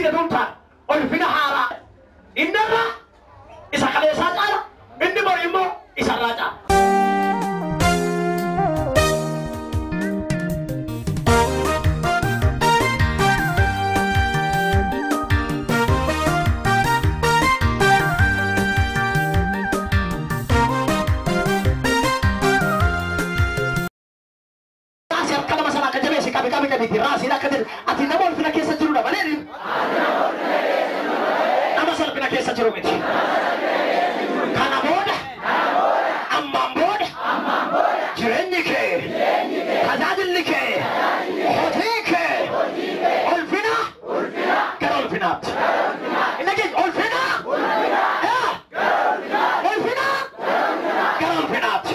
argite tun taane ulfina haaraa. Inni irraa isa kaleessaa caala, inni bor immoo isarraa caala. Ati nama ulfina keessa jirudha malee nama salphina keessa jiru miti. Kana booda ammaan booda jireenyi kee, tajaajilli kee, hojii kee ulfina gara ulfinaatti. Inni keenya ulfina ulfina gara ulfinaatti.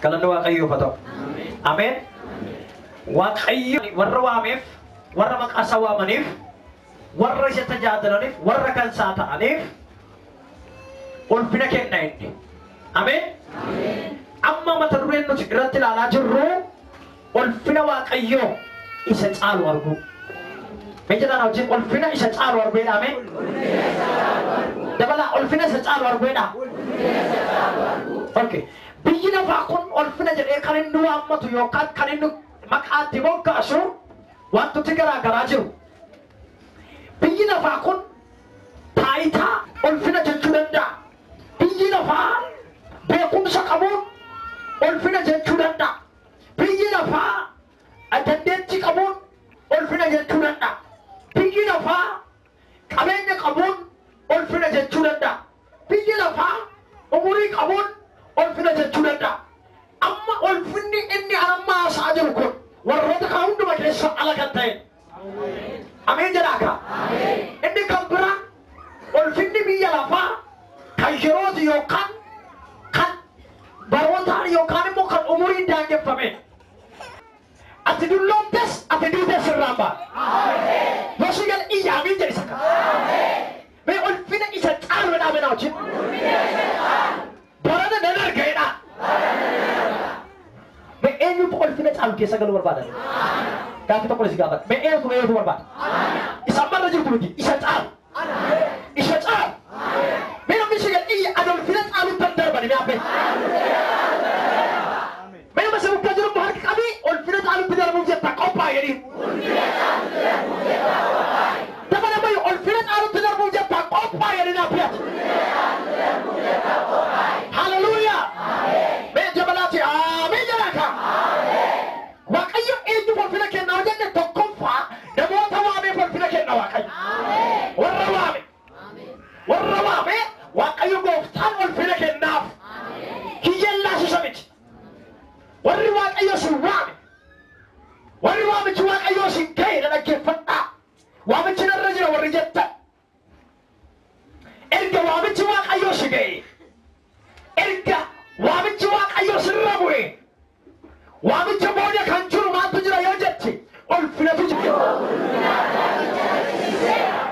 Galanni Waaqayyoof haa ta'u. Ameen. Waaqayyo warra waameef, warra maqaa isaa waamaniif, warra isa tajaajilaniif, warra kan isaa ta'aniif ulfina kenna inni. Ameen. Amma mata dureen nuti irratti ilaalaa jirru ulfina Waaqayyoo isa caalu arguu. Mee jedhaan wajjin ulfina isa caalu arguudha. Ameen. Dabalaa ulfina isa caalu arguudha. Okay. Biyyi lafaa kun ulfina jedhee kan inni waammatu yookaan kan inni maqaatti moggaasu wantooti garaa garaa jiru. Biyyi lafaa kun taayitaa ulfina jechuu danda'a. Biyyi lafaa beekumsa qabuun ulfina jechuu danda'a. Biyyi lafaa dandeettii qabuun ulfina jechuu danda'a. Biyyi lafaa qabeenya qabuun ulfina jechuu danda'a. Biyyi lafaa umurii qabuun ulfina jechuu danda'a. Amma ulfinni inni amma haasa'aa jiru kun warroota kaan hunduma keessa ala kan ta'e. Ameen jedhaa kaa. Inni kan biraa ulfinni biyya lafaa kan yerooti yookaan kan barootaan yookaan immoo kan umuriin daangeffame. Ati dulloomtes ati duutes irraan ba'a. Yoosii gala iyya amiin jedhi isa kana. Mee ulfina isa caalu jedhaa mee na wajjin. Barana nan arga jedhaa. Mee eenyutu ulfina caalu keessa galuu barbaada? Gaaffii tokko si gaafadha. Mee eenyutu barbaada? Isa ammarra jirtu miti, isa caalu. Isa caalu. Mee namni si gad iyya ani ulfina caalutti hin darbani mee abbee. Mee nama si bukkee jiru immoo harka qabii ulfina caalutti darbuuf jetta qophaa'i jedhiin. Dabala mayu ulfina caalutti darbuuf jetta qophaa'i jedhiin abbee. Hallelujah. Mee jabalaati ameen jedhaa kaa. Waaqayyo eenyuuf ulfina kenna yoo jenne tokkoffaa namoota waameef ulfina kenna Waaqayyo. Warra waame. Warra waame Waaqayyo gooftaan ulfina kennaaf. Kiyyellaasisa miti. Warri Waaqayyo si waame. Warri waamichi Waaqayyo si ga'e na dhaggeeffadhaa. Waamichi narra jira warri jettan. Erga waamichi Waaqayyo si ga'e. Erga waamichi Waaqayyo sirra bu'e. Waamicha booda kan jiru maaltu jira yoo jette ulfinatu jira.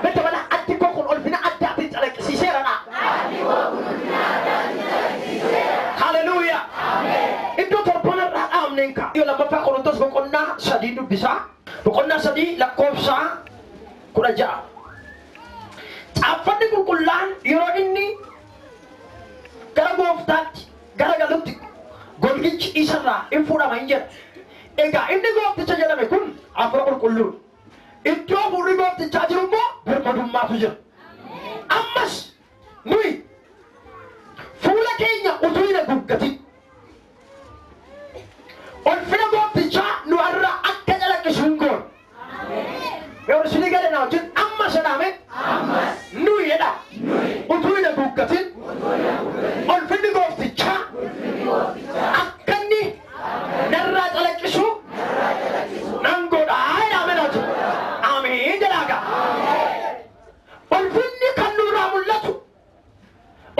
Beekta balaa addi koo kun ulfina addaatiin calaqqisiiseera dha. Haleluuyaa. Iddoo torban irraa dhaabneen ka'a. Iddoo lammaffaa Qorontos boqonnaa 3 dubbisaa. Boqonnaa 3 lakkoofsa 16. Caaffanni qulqullaan yeroo inni gara gooftaatti gara galutti golgichi isarraa hin fuudhama hin jedhu. Egaa inni goofticha jedhame kun hafuura qulqulluudha. Iddoo hafuurri gooftichaa jiru immoo birmadummaatu jira. Ammas nuyi fuula keenya utuu hin haguuggatin ulfina gooftichaa nu irraa akka calaqqisu hin goonu. Yoo isinii gale na wajjin ammas jedhame nuyi jedha utuu hin haguuggatin ulfinni gooftichaa akka inni narraa calaqqisu nan godhaa jedhame na wajjin. Ameen jedhaa gaa. Ulfinni kan nurraa mul'atu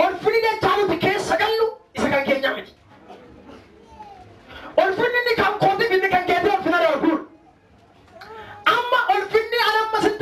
ulfinni dachaa nuti keessa gallu isa kan keenya miti. Ulfinni inni kan kootiif inni kan keetii ulfina darbuudha. Amma ulfinni anamma sitti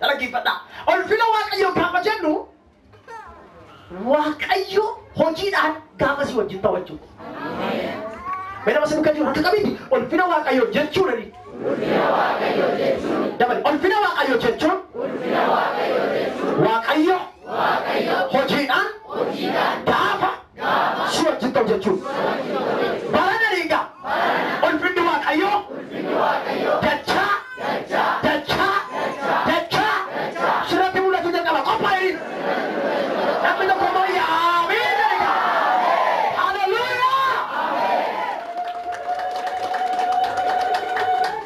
Dhaggeeffadhaa. Ulfina Waaqayyoo gaafa jennu Waaqayyo hojiidhaan gaafa si wajjin ta'u jechuudha. Mee nama si duukaa jiru harka qabiiti. Ulfina Waaqayyoo jechuun ani. Dabali. Ulfina Waaqayyoo jechuun Waaqayyo hojiidhaan gaafa si wajjin ta'u jechuudha. Barana dhiigaa. Ulfinni Waaqayyoo dachaa dachaa dachaa sirratti mul'atu jalqaba. Qophaa'e. Namni tokko immoo amiin jedha. Haleluuyaa!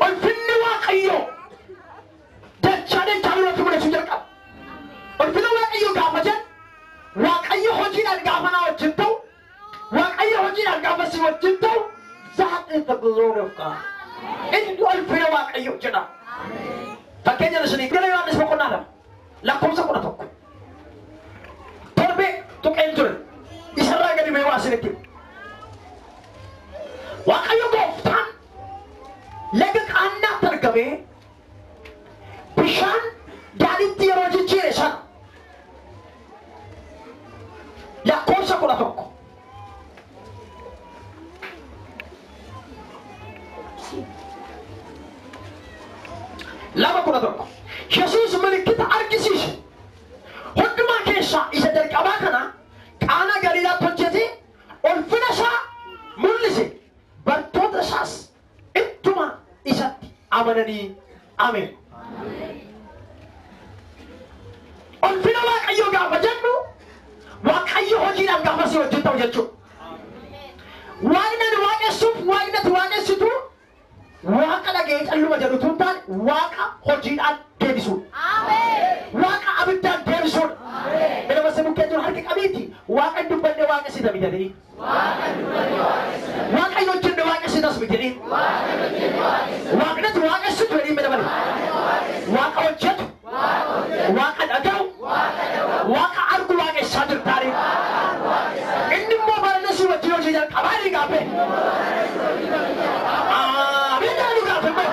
Ulfinni Waaqayyoo dachaa dachaa irratti mul'achuu jalqaba. Ulfina Waaqayyoo gaafa jennu Waaqayyo hojiidhaan gaafa naa wajjin ta'u, Waaqayyo hojiidhaan gaafa si wajjin ta'u, that is the glory of God. Inni ulfina Waaqayyoo jedha. Fakkeenya isinii gara Yohaannis boqonnaa 2 lakkoofsa 11. Torbee tuqeen ture. Isarraa gadi ba'ee waa isinitti himu. Waaqayyo gooftaan laga Qaannaatti argamee bishaan daadhiitti yeroo jijjiire sana lakkoofsa 11. 2:11. Yesuus milikkita argisiise. Hundumaa keessaa isa jalqabaa kana Qaanaa Galiilaatti hojjete, ulfina isaa mul'ise. Bartoota isaas ittuma isatti amananii. Ameen. Ulfina Waaqayyoo gaafa jennu Waaqayyo hojiidhaan gaafa si wajjin ta'u jechuudha. Waaqni ani waaqessuuf waaqni ati waaqessitu Waaqa dhaga'ee calluma jedhu tun taane Waaqa hojiidhaan deebisuudha. Waaqa abiddaan deebisuudha. Nama si bukkee jiru harki qabiiti. Waaqa hin dubbanne waaqessita miti jedhanii. Waaqa hin hojjenne waaqessitas miti jedhanii. Waaqni ati waaqessitu jedhanii mee dabale. Waaqa hojjetu, Waaqa dhaga'u, Waaqa argu waaqessaa jirtaanii. Inni immoo barana si wajjin hojii jalqabaa ni gaafe. Amiin jedhanii gaafe immoo.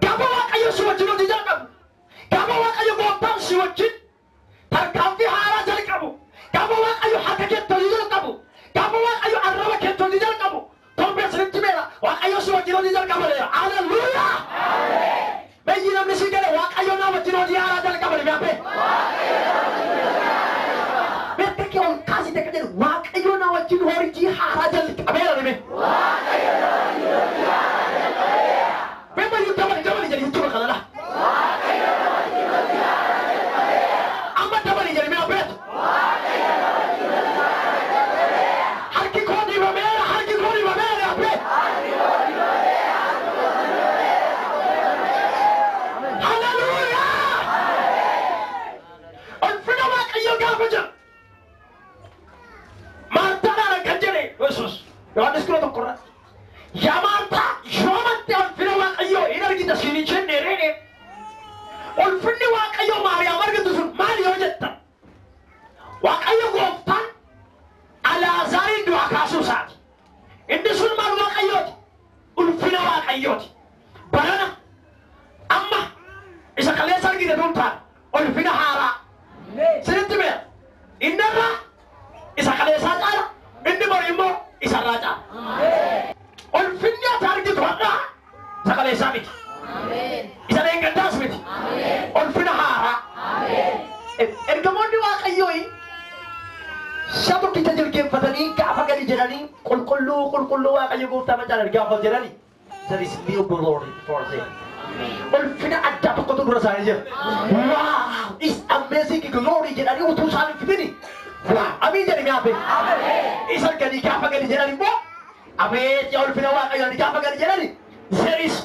Gaafa Waaqayyo si wajjin hojii jalqabu, gaafa Waaqayyo gooftaan si wajjin tarkaanfii haaraa jalqabu, gaafa Waaqayyo harka keetti hojii jalqabu, gaafa Waaqayyo arraba keetti hojii jalqabu, torbee isinitti beela Waaqayyo si wajjin hojii jalqaba jedha. Haleluuyaa! Biyyi namni si gale Waaqayyo naa wajjin hojii haaraa jalqaba ni gaafe. Beekta kee ol kaasite kan jedhu Waaqayyo naa wajjin hojii haaraa jalqabeera dhime. Beekta dabali dabali jedhi jechuudha kanadha. Amma dabali jedhi mee abbeetu. Harki koo dibameera, harki koo dibameera abbee. Haleluuyaa! Ulfina Waaqayyoo gaafa jedhu Maartaadhaan kan jedhe Yesuus Yohaannis 11 irratti. Yaa Maartaa, yoomatti ulfina Waaqayyoo hin argita siin hin jenne reene. Ulfinni Waaqayyoo Maariyaam argitu sun maali yoo jettan? Waaqayyo gooftaan Alaazaariin du'aa kaasuu isaati. Inni sun maal Waaqayyooti? Ulfina Waaqayyooti. Barana amma isa kaleessa argite tun taane ulfina haaraa. Sinitti beera. Inni irraa isa kaleessaa caala, inni bori immoo isarraa caala. Ulfinni ati argitu har'aa isa kaleessaa miti. Isa dheengaddaas miti. Ulfina haaraa. Ergamoonni Waaqayyoo si'a tokkicha jilgeenfatanii gaafa gadi jedhanii qulqulluu qulqulluu Waaqayyo gooftaa macaalan gaafa jedhanii there is new glory for them. Ulfina addaa tokkotu dura isaanii jira. Wow! Is amazing glory jedhanii utuu isaan hin fidini. Wow! Amiin jedhi gaafe. Isa gadi gaafa gadi jedhan immoo abeet yaa ulfina Waaqayyoo gaafa gadi jedhani there is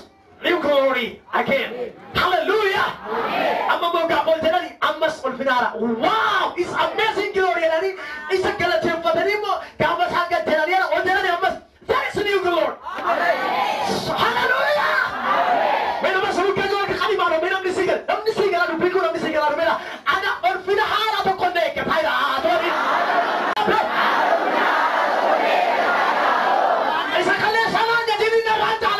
new glory again. Hallelujah! Amma immoo gaafa ol jedhani ammas ulfina haaraa. Wow! Is amazing glory jedhanii isa galateeffatanii immoo gaafa isaan gad jedhanii ol jedhani ammas there is new glory. Hallelujah! Mee nama si bukkee jiru harka qabii maaloo mee namni sii gala namni sii gala dubbii kun namni sii gala meera ana ulfina haaraa tokko na eeggataa jira haa ta'u. Isa kaleessa naan jedhin inni irraan caala.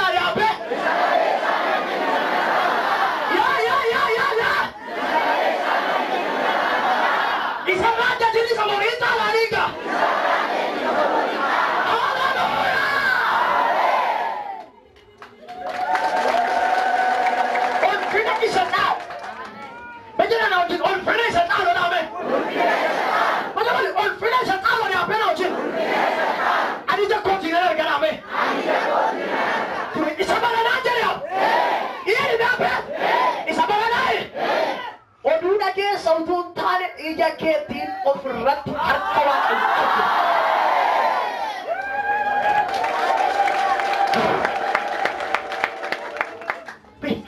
keessa utuu hin taane ija keetiin ofirratti harka Waaqayyoo argita.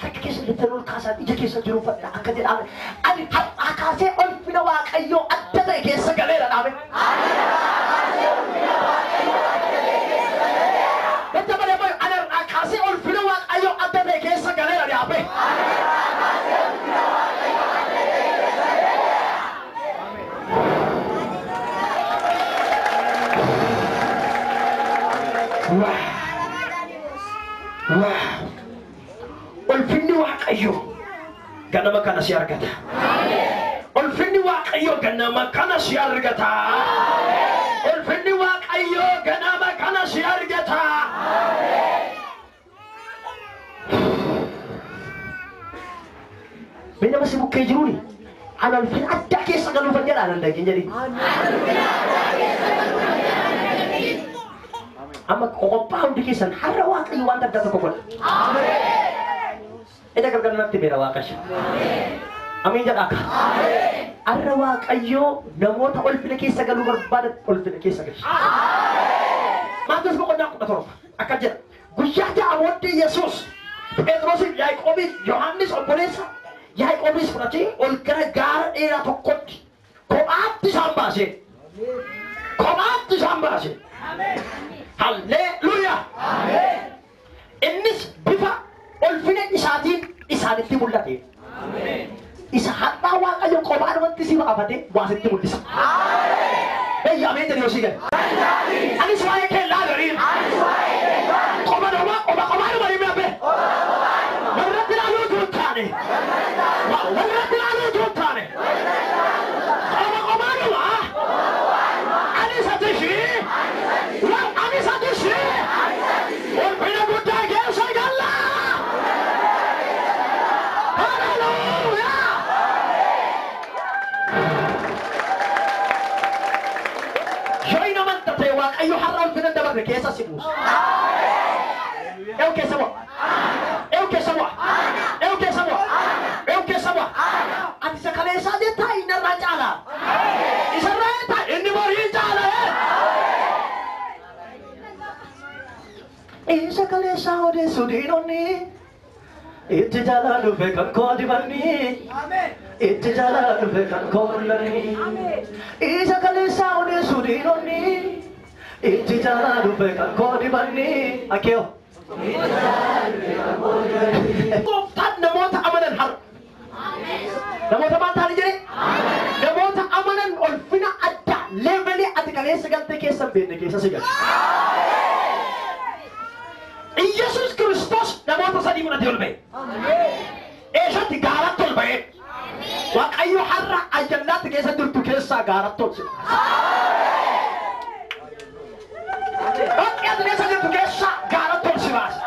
Harka keessa jirtan ol kaasaa ija keessa jiru uffadha akka jedhame. Ani har'aa kaasee ulfina Waaqayyoo adda ta'e keessa galeera dhaame. Dadda malee bayu ani har'aa kaasee ulfina Waaqayyoo adda ta'e keessa galeera dhaabe. Waaw! Ulfinni Waaqayyoo ganama kana si argata. Ulfinni Waaqayyoo ganama kana si argata. Ulfinni Waaqayyoo ganama kana si argata. Mee nama si bukkee jiruuni ani ulfina addaa keessa galuufan jedha anan dhageen jedhi. Amma qoqoppaa hundi keessan har'a Waaqayyo waan addaa tokko godha. Eda gargar natti beera Waaqayyo. Amiin jedhaa akka. Har'a Waaqayyo namoota ulfina keessa galuu barbaadan ulfina keessa galcha. Maatewos boqonnaa 17 akka jedha. Guyyaa ja'a booddee Yesuus Phexrosiif, Yaaqoobiif, Yohaannis obboleessa Yaaqoobis fudhatee ol gara gaara dheeraa tokkotti kophaatti isaan baase. Kophaatti isaan baase. Halleluuyaa. Innis bifa ulfina isaatiin isaanitti mul'ate. Isa har'aa Waaqayyo kophaadhumatti si baafatee waa sitti mul'isa. Biyya ameen jedhi yoo si gale. Anis waa'ee kee laalariin. Qoba dhuma qoba qobaadhuma himi abbe. Warratti ilaaluu utuu hin taane. Warratti ilaaluu utuu hin taane. Qoba qobaadhuma. Anis ati ishii. Anis ati ishii. Ulfina guddaa keessa galla. Hallelujah. Yoo hin amanta ta'e Waaqayyo har'a ulfina hin dabarre keessa si buusa. Eu keessa bu'a. Eu keessa bu'a. Eu keessa bu'a. Eu keessa bu'a. Ati isa kaleessaa jettaa inni irraa caala. Isa irraa jettaa inni borii caala. Isa kaleessaa odeessu diinonni itti jaalaa dhufe kan koo dibanni. Itti jaalaa dhufe kan koo mul'anni. Isa kaleessaa odeessu diinonni itti jaalaa dhufe kan koo dibanni. Akeeyo. Gooftaan namoota amanan har'a. Namoota maal ta'anii jedhee? Namoota amanan ulfina addaa leevelii ati kaleessa galtee keessa hin beekne keessa si galcha. Iyyasuus Kiristoos namoota sadii fudhatee ol ba'e. Eessatti gaaratti ol ba'e. Waaqayyo har'a ayyaanaatti keessa jirtu keessaa gaaratti ol si baasa. Dhoqqee ati keessa jirtu keessaa gaaratti ol si baasa.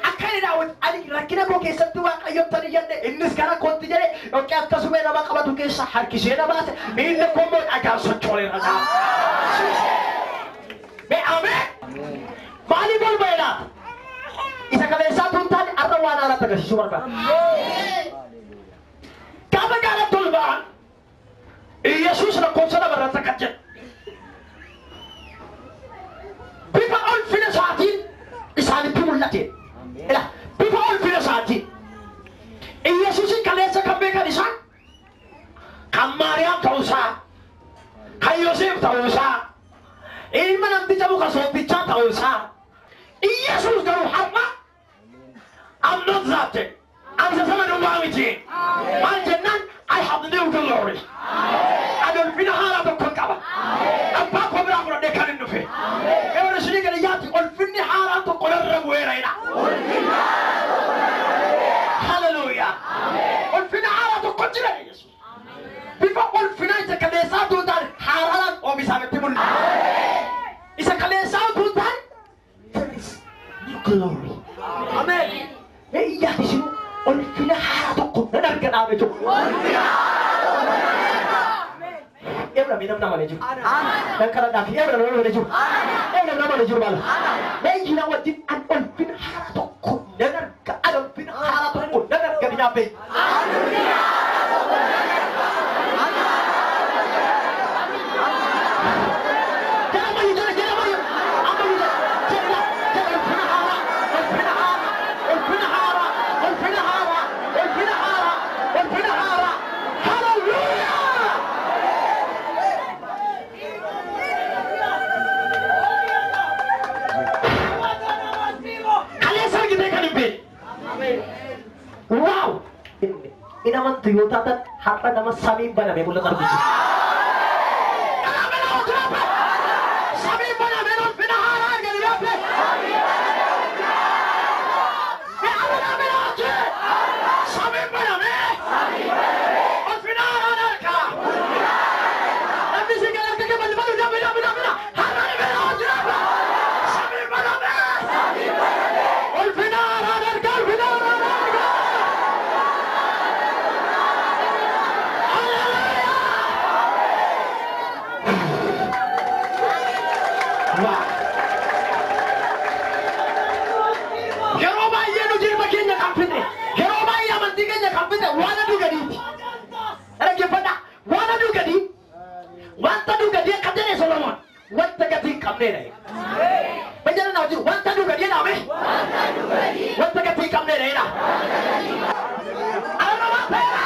Akka inni daawwiti ani rakkina koo keessatti Waaqayyoon tani jenne innis gara kootti jedhe dhoqqee akkasuma nama qabatu keessa harkisee na baase miilli koo immoo dhagaan sochooleera gaafa. Mee ameen. Maaliif ol ba'e laata? Isa kaleessaa tun taane har'a waan haaraatti agarsiisuu barbaada. Gaafa gaaratti ol ba'an Iyyasuus lakkoofsa lama irratti akkas jedha. Bifa ulfina isaatiin isaanitti mul'ate. Ila bifa ulfina isaatiin. Iyyasuusin kaleessa kan beekan isaan kan Maariyaam ta'uusaa, kan Yoseef ta'uusaa, ilma namticha muka sooftichaa ta'uusaa. Iyyasuus garuu har'a I'm not that. Ani isa sana duwwaa miti. Maal jennaan I have new glory. Ani ulfina haaraa tokkon qaba. Abbaa koo biraa fudhadhee kan hin dhufe. Eewwan isinii gadi yaatti ulfinni haaraan tokko narra bu'eera jedha. Hallelujah. Ulfina haaraa tokko jira Yesuus. Bifa ulfina isa kaleessaa utuu hin taane haaraadhaan oomishametti mul'ata. Isa kaleessaa utuu hin taane there is new glory. Amen. Mee iyyaati isinuu ulfina haaraa tokko nan arga dhaabee jiru. Ebra mee namni amanee jiru. Nan kadhadhaaf ebra namni amanee jiru. Ebra namni amanee jiru maala. Mee iyyina wajjin an ulfina haaraa tokko nan arga an ulfina haaraa tokko nan arga ni dhaabbee. Wow! In amantu yoo taatan har'a nama samiin baname mul'ata argitu. Samiin baname ulfina haaraa argani beekte. Samiin baname ulfina haaraan arga. Namni si gala harka kee bal'ifalu namni namni namni har'a ni beela hojii samiin baname ulfina haaraan arga ulfina haaraan arga. Yeroo baay'ee nu jirma keenya kan fixe, yeroo baay'ee amantii keenya kan fixe waan aduu gadiiti. Dhaggeeffadhaa, waan aduu gadii, wanta aduu gadii akka jedhe Solomoon, wanta gatii hin qabneedha. Bajjana naa jiru, wanta aduu gadii jedhame, wanta gatii hin qabneedha jedha. Alaabaa ta'eera.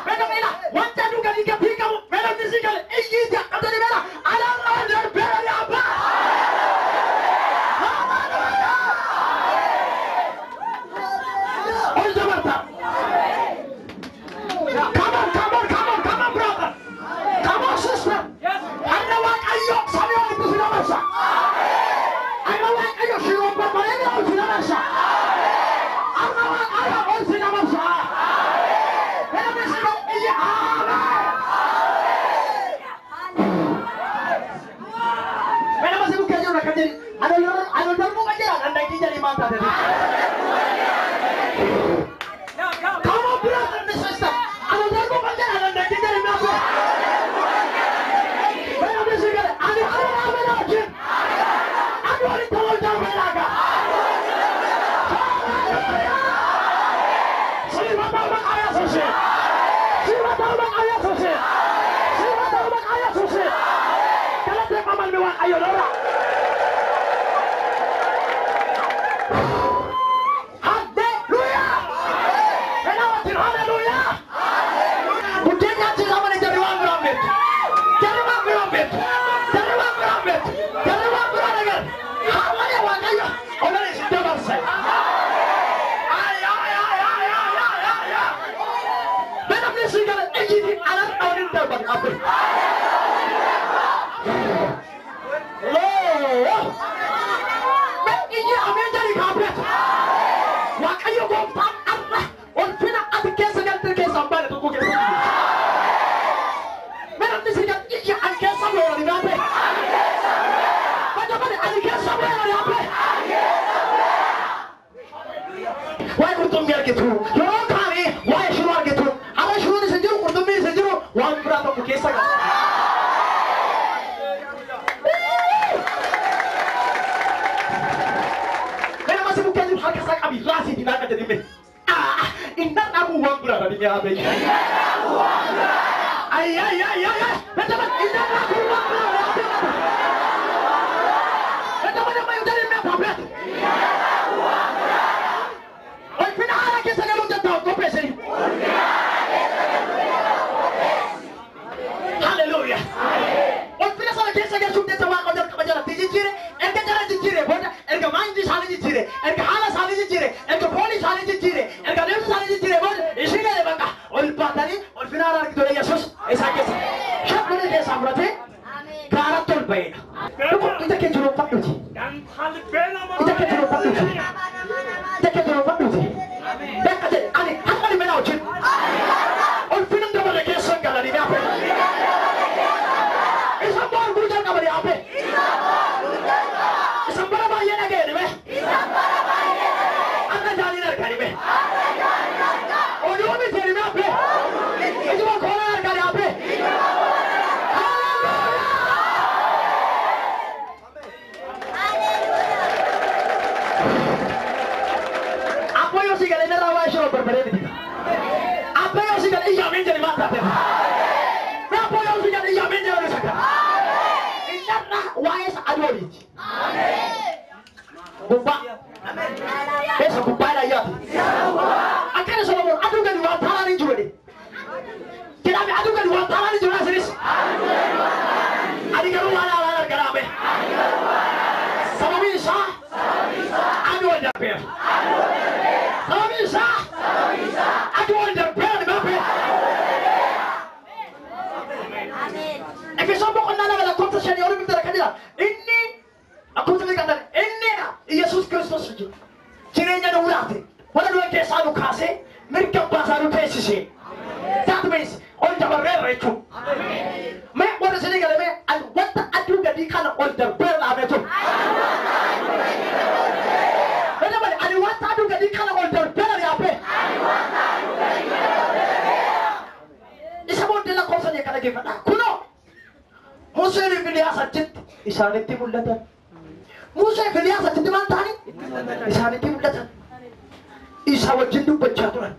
Beekama wanta aduu gadii gatii qabu, beekamni si gale, iyyiiti akka jedhe beela, alaabaa darbeera yaabbaa. Come on, come on, come on, come on, brother. Come on, sister. I know what I am. I know what I am. I know what I Come on, brother and sister. Hallelujah. Sababiin isaa aduu ol darbeera ni maafee. Efesoon boqonnaa 2 lakkoofsa 5 olii bira kan jira. Inni akkuma beekatan inni Yesuus Kiristoos jiru. Jireenya nu laate. Warra du'a keessaa nu kaasee mirga abbaa isaa nu teessise. That means ol dabarreerra jechuudha. Mee warra isinii galamee wanta aduu gadii kana ol darbeera dhaabee ture. Ani wanta aduu gadii kana ol darbeera dhaabee. Isa booddee lakkoofsa kana dhaggeeffadhaa. Kunoo Museen fi Eliyaas achitti isaanitti mul'atan. Museen fi Eliyaas achitti maal ta'anii? Isaanitti mul'atan. Isa wajjin dubbachaa turan.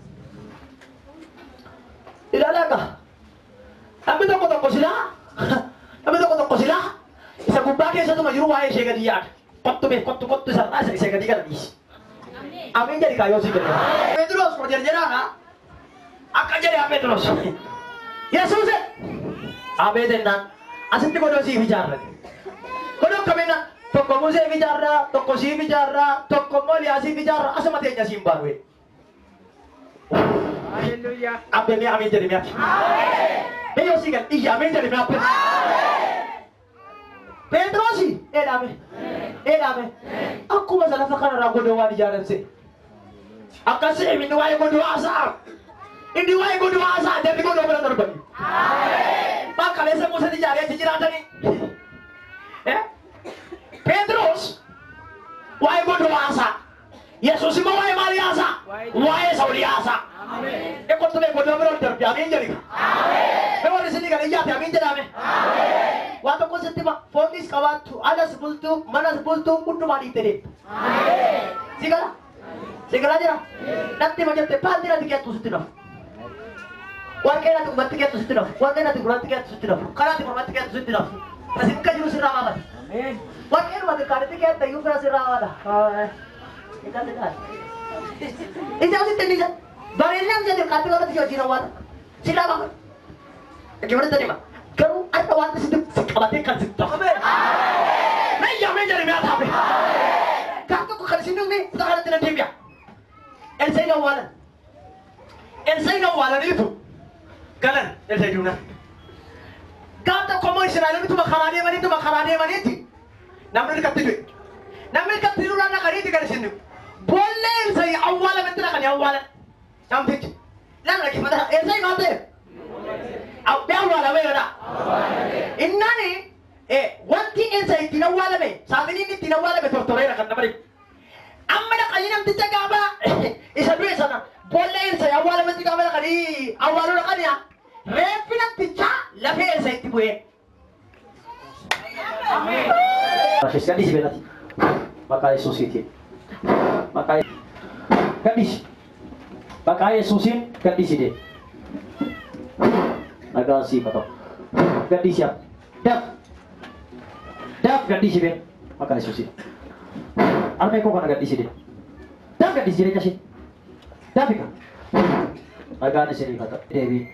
Ilaalaa gaa. Namni tokko tokko silaa namni tokko tokko silaa isa gubbaa keessatuma jiru waa'ee ishee gadi yaada. Kottu mee kottu kottu isa irraa isa gadi kana dhiisi. Amiin jedhi kaayyoo sii kenna. Pheexiroos koo jedhaadha. Akka jedhe haa Pheexiroos. Yesuus Ameen jennaan asitti godoo siif ijaarrate. Godoo akkamiin tokko Museef ijaarraa, tokko siif ijaarraa, tokko immoo Eliyaasiif ijaarraa asuma teenya siin baanu. Hallelujah. Abbee mee amiin jedhi mee ati. Mee yoo sii gal iyya amiin jedhi mee abbee. Pheexroosi eedhaame eedhaame akkuma isa lafa kanarraa godoo waan ijaaramse. Akkasii inni waa'ee godoo haasa'a. Inni waa'ee godoo haasa'a jarri godoo bira darbani. Maal kaleessa Museen ijaaree achi jiraatanii? Pheexroos waa'ee godoo haasa'a. Yesuus immoo waa'ee maalii haasa'a? Waa'ee isa olii haasa'a. Ekoltu mee godoo bira ol darbe amiin jedhi. Mee warri isinii kana iyyaate amiin jedhame. Waan tokko sitti hima foonis qabaattu alas bultuu manas bultuu hundumaa dhiitte deemta. Si gala? Si galaa jira? Natti hima jette paantii natti keettu sitti nafu. Warqee natti gubatti keettu sitti nafu. Warqee natti gurratti keettu sitti nafu. Karaa natti mormatti keettu sitti nafu. Kasi muka jiru sirraa baafata. Warqee dhuma xiqqaanitti keetta iyyuu fira sirraa baafata. Ija sitti inni ija. Bareedina ija xiqqaatti godhatu si wajjin awwaata. Sirraa baafata. Dhaggeeffadhu hima. Garuu har'a wanti sitti si qabatee kan sitti tafu. Mee iyyaa mee jedhi mee ataafe. Gaaf tokko kan isin dhumne kutaa kanatti nan deebi'a. Elsaa'iin awwaalan. Elsaa'iin awwaalaniitu galan Elsaa'i duunaan. Gaaf tokko immoo Israa'eloonni karaa deemaniiti namni harkatti du'e. Namni harkatti du'uudhaan dhaqaniiti kan isin dhufu. Boollee Elsaa'i awwaalametti dhaqanii awwaalan. Namtichi. Laala dhaggeeffadhaa. Elsaa'i maal ta'e? Mee awwaalame yoodha. Innaan wanti Elsaa'i ittiin awwaalame saaxiniin ittiin awwaalame tortoreera kan nama dhibu. Amma dhaqanii namticha gaafa isa du'e sana boollee Elsaa'i awwaalametti gaafa dhaqanii awwaaluu dhaqanii reeffi namtichaa lafee Elsaa'itti bu'ee. Gadhiisi beelati. Maqaa Yesuusiitiin. Maqaa gadhiisi. Maqaa Yesuusiin gadhiisi deemi. Nagaan siif haa ta'u. Gadhiisi haa. Daf. Daf gadhiisi bee. Maqaa Yesuusiin. Armee koo kana gadhiisi deemi. Daf gadhiisi jireenya ishee. Daf ika. Nagaan isiniif haa ta'u. Deebii.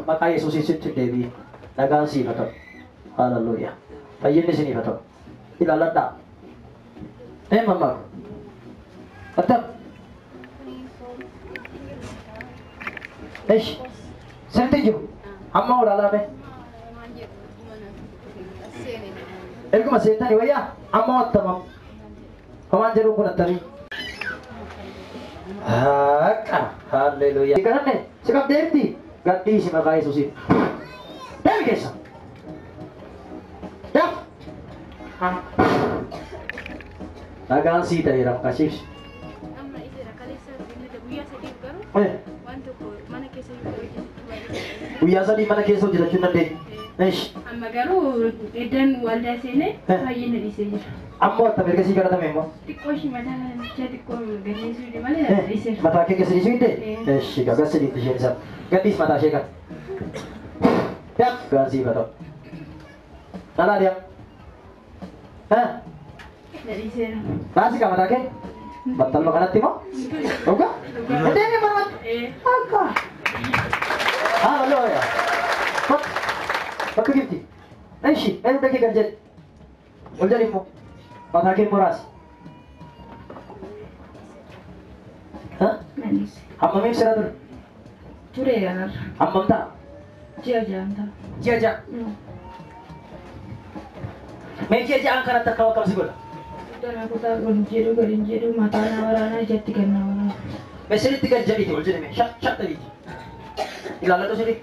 Maqaa Yesuusiin sitti deebii. Nagaan siif haa ta'u. Hallelujah. Fayyinni isiniif haa ta'u. Ilaalladhaa. Ee mammaa. Attam. Eesh. Sirriitti jiru. Amma olaalaa mee. Erguma seentanii wayyaa amma wattamam. Homaan jedhu kun attamii. Haqa. Hallelujah. Si kadhanne si qabdeerti gadhiisi maqaa Yesuusiin. Deemi keessa. Daf. Nagaan sii ta'eera maqaa isheef. Amma ijara kaleessa guyyaa sadiif garuu waan tokko mana keessa hojjechuu Guyyaa sadii mana keessa hojjetachuu hin dandeenye. Eesh. Amma garuu eddan waldaa seenee baay'ee na dhiisee jira. Ammoo attam erga sii kadhatame immoo? Xiqqoo ishii mataa ishee xiqqoo gadhiisuu dide malee na dhiiseera. Mataa kee keessa dhiisuu dide? Eesh egaa gassa dhiifti isheen isaa. Gadhiis mataa ishee kana. Daf gaan siif haa ta'u. Dhalaa deema. Na dhiiseera. Baasi qaba mataa kee? Battaluma kanatti moo? Dhugaa? Deemi mormatti. Akka. Hallelujah. Bakka gifti. Eeshi, mee dugda kee gad jedhi. Ol jedhi immoo. Mataa kee immoo raasi. Na dhiise. Hammamiif sira ture? Tureera narra. Hammam ta'a? Ji'a 6 ta'a. Ji'a 6. Mee ji'a 6n kanatti akkam akkam si godha? Dana kutaa ol jedhu gad hin jedhu, mataa na waraanaa, ijatti gad na waraana. Mee sirriitti gad jedhiiti ol jedhame shat shat jedhiiti. Ilaalladhu sirrii.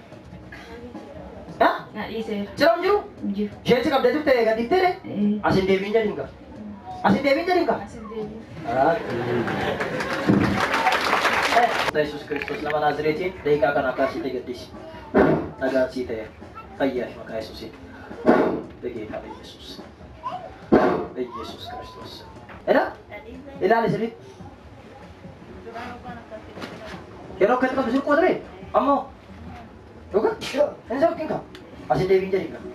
Ha? Na dhiiseera. Jira hin jiru? Hin jiru. Isheen si qabdee turte gad dhiifteere? Ee. Asin deebiin jedhin gaa. Asin deebiin jedhin gaa. Asin deebiin. Yesuus Kiristoos nama Naazireetiin daqiiqaa kana akka asii ta'e gaddisi. Nagaan sii ta'e fayyaa fi maqaa Yesuusiin. በጌታ በኢየሱስ በኢየሱስ ክርስቶስ Ela ilaali sirriitti. Yeroo akkatti qabdu sirqoo ture ammoo dhuga hin sauqin qaba. Asin deebiin jedhin qaba.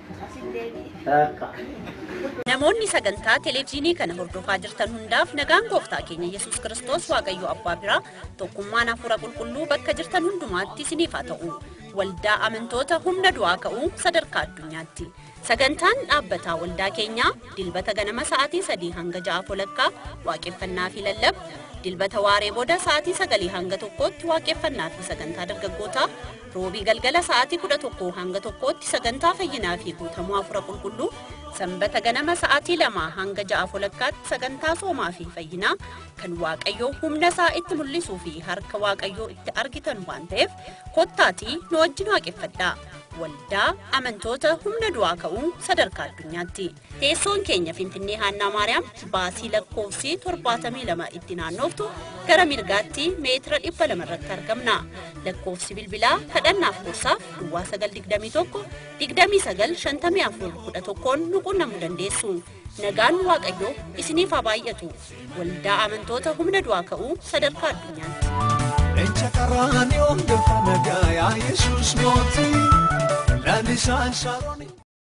Takka. Namoonni sagantaa televezyiinii kana hordofaa jirtan hundaaf nagaan gooftaa keenya Yesuus Kiristoos Waaqayyo Abbaa biraa, tokkummaan Hafuura Qulqulluu bakka jirtan hundumaatti isiniif haa ta'u. Waldaa Amantoota Humna Du'aa Ka'uu sadarkaa addunyaatti. Sagantaan dhaabbataa waldaa keenyaa Dilbata ganama sa'aatii 3 hanga 6 walakkaa waaqeffannaa fi lallaba. Dilbata waaree booda sa'aatii 9 hanga 1tti waaqeffannaa fi sagantaa dargaggootaa. Roobii galgala sa'aatii 11 hanga 1tti sagantaa fayyinaa fi guutamuu Hafuura Qulqulluu. Sanbata ganama sa'aatii 2 hanga 6 walakkaatti sagantaa soomaa fi fayyinaa kan Waaqayyoo humna isaa itti mul'isuu fi harka Waaqayyoo itti argitan waan ta'eef, kottaatii nu wajjin waaqeffadhaa. Waldaa Amantoota Humna Du'aa Ka'uu sadarkaa addunyaatti. Teessoon keenya Finfinnee, Haannaa Maariyaam, baasii lakkoofsi 72 itti naannoftu gara mirgaatti meetira 200 irratti argamna. Lakkoofsi bilbilaa kadhannaaf gorsaaf duwwaa 921 29 54 11 nu qunnamuu dandeessu. Nagaan Waaqayyoo isiniif haa baay'atu. Waldaa Amantoota Humna Du'aa Ka'uu sadarkaa addunyaatti. Leenca qaraaniyoon galfa nagaa, yaa Yesuus mootii lalisaan Saaroon.